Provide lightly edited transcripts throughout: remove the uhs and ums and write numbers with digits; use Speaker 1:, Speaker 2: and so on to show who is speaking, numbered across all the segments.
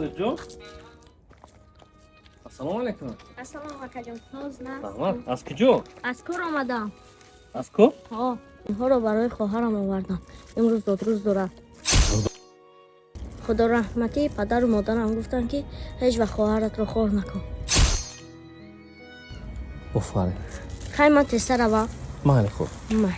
Speaker 1: Лӯҷон, ассалому алайкум.
Speaker 2: Ассалому акаҷон, ҳоз на?
Speaker 1: Раҳмат. Аз куҷо?
Speaker 2: Аз кор омадам.
Speaker 1: Аз кор?
Speaker 2: Ҳо, инҳоро барои хоҳарам овардам. Имрӯз зодрӯз дорад. Худо раҳматӣ, падару модарам гуфтанд, ки ҳеҷ вақт хоҳаратро хор накун.
Speaker 1: Офарин.
Speaker 2: Хай, ман тезтар равам.
Speaker 1: Майли, хуб.
Speaker 2: Май.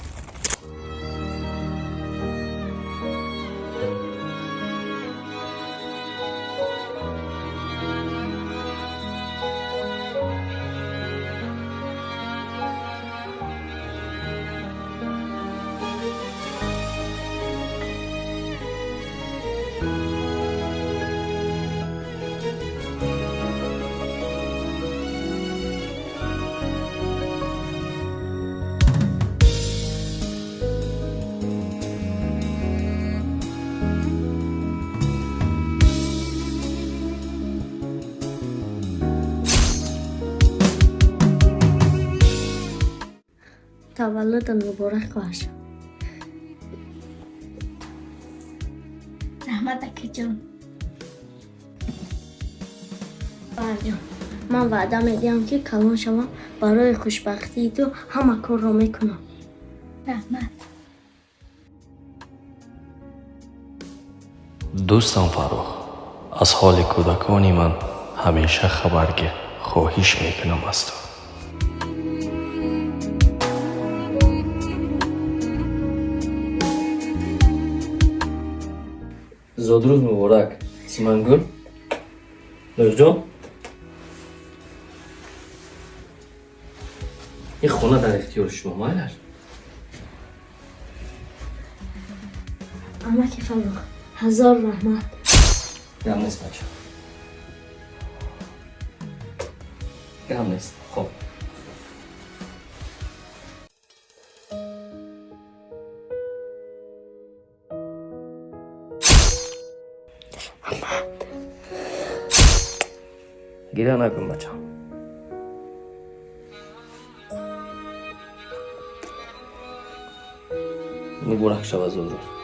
Speaker 2: Таваллудат муборак, хоҳарҷон. Раҳмат, акаҷон. Хоҳарҷон, ман ваъда медиҳам, ки калон шавам, барои хушбахтии ту ҳама корро мекунам. Раҳмат.
Speaker 3: Дӯстам Фаррух, аз ҳоли кӯдакони ман ҳамеша хабар гир, хоҳиш мекунам аз ту.
Speaker 1: Зодрӯз муборак, Симангул. Лӯҷон, ин хона дар ихтиёри шумо, майлаш.
Speaker 2: Амаки Фаррух, ҳазор раҳмат.
Speaker 1: Гам нест, бача, гам нест. Хоб. Гиря накун, бача. Муборак шава зодрӯз.